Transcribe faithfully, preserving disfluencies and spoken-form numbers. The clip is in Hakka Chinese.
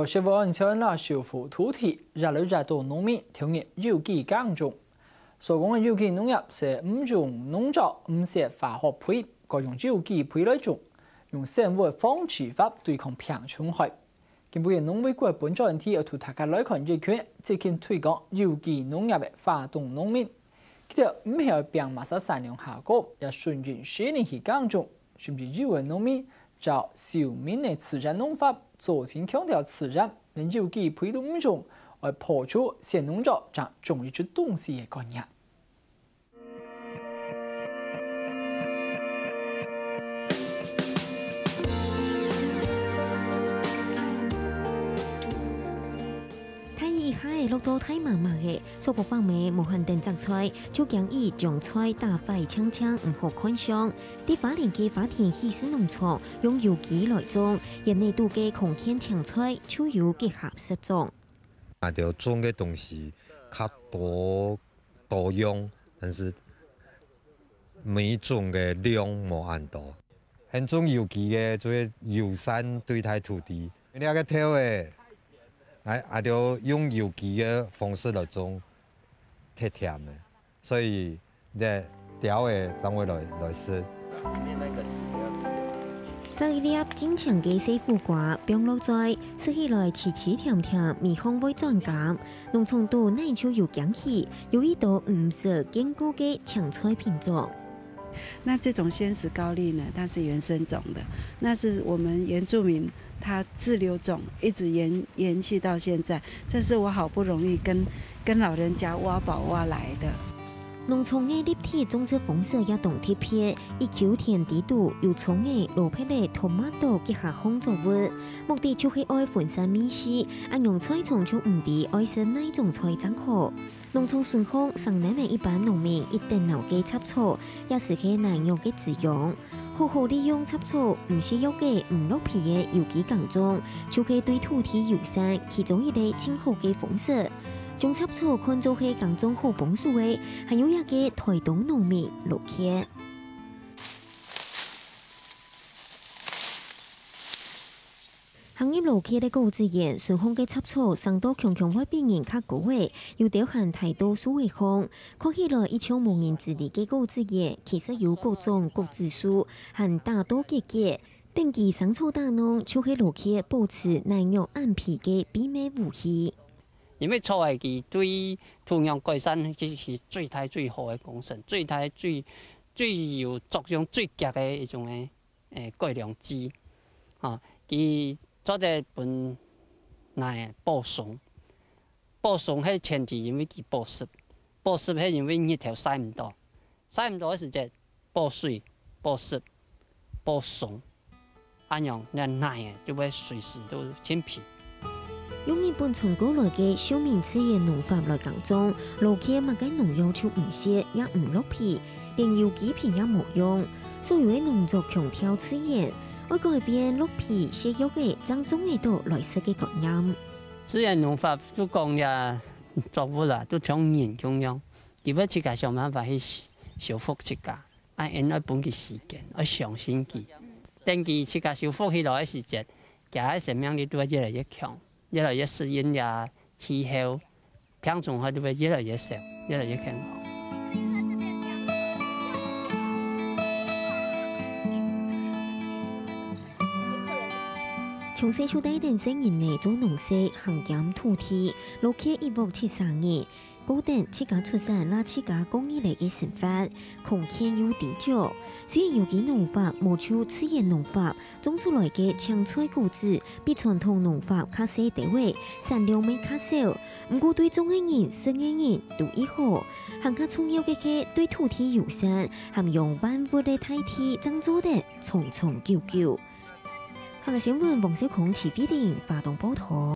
食物安全摎守護土地，越來越多農民投入有機耕種。所講个有機農業係毋用農藥、毋施化學肥，改用有機肥來種，用生物防治法對抗病蟲害。今晡日農委會分專題愛同大家來看一群積極推廣有機農業个花東農民。佢兜毋係愛拚麼儕產量較高，也順應時令去耕種， 甚至有个農民照休眠个自然農法，做得強調自然，連有機肥都毋用，愛破除先農藥正種得出東西个觀念。大雨一下仔落到大嫲嫲仔， 叔伯伯姆無閒等摘菜，就驚雨將菜打壞淨淨毋好看相。在花蓮个花田喜事農場，用有機來種，園仔肚个康健青菜就有幾合適種。𠊎兜種个東西較多，多樣，但是每一種个量無恁多。 還種有機个，就係友善對待土地。這個豆仔，𠊎，𠊎兜用有機个方式來種，忒甜了，所以這鳥仔正會來，來食。摘一粒真青个細苦瓜，放落嘴，食起來溼溼甜甜，味緒會轉甘。農場肚哪就有驚喜，有一道毋識見過个青菜品種。 那這種仙石高麗呢，它是原生種的，那是我們原住民他自留種，一直延，延續到現在。這是我好不容易跟，跟老人家挖寶挖來的。農場个立體種植方式也當特別，一坵田底肚有蔥仔、蘿蔔仔、tomato幾下項作物，目的就係愛分散味緒，恁樣菜場就毋知愛食哪種菜正好。 農場脣項生淰个一班農民一等腦个插草，也就係泥肉个滋養。好好利用插草，毋施藥仔、毋落肥个有機耕種，就係對土地友善其中一個盡好个方式。將插草看做係耕種好幫手个，還有一個台東農民羅傑。 行入羅傑个果子園，脣項个插草生到強強會比人較高仔，有兜還大到樹仔項。看起來一像無人知理个果子園，其實有各種果子樹，還打到結結。等佢生草打攏，就係羅傑保持泥肉恁肥个秘密武器。因為草仔佢對土壤改善，其實係最大最好个工程，最大最，最有作用最強个一種个 誒，改良劑。吼，佢做得分泥保崧。保崧係前提，因為佢保濕，保濕係因為日頭曬毋到，曬毋到个時節，保水、保濕、保崧，恁樣，該泥就會隨時都盡肥。 用日本傳過來个休眠自然農法來耕種，羅傑麼个農藥就毋施，也毋落肥，連有機肥也無用。所有个農作強調自然，愛改變落肥、施藥仔正種得到來食个觀念。自然農法就講這作物啊，就像人共樣，佢會自家想辦法去修復自家。 啊，𫣆愛分佢時間，愛相信佢。等佢自家修復起來个時節，佢个生命力就會越來越強，越來越適應這氣候，病蟲害就會越來越少，越來越健康。從細就帶等細人仔做農事，行兼土地，羅傑一屋七儕人， 過等自家出產摎自家過日仔个生活，康健又知足。雖然有機農法無像自然農法，種出來个青菜果子比傳統農法較細兜仔，產量乜較少，毋過對種个人、食个人都異好。還較重要个係對土地友善，還用萬物个大地正做得長長久久。客家新聞黃小空、徐碧玲，花東報導。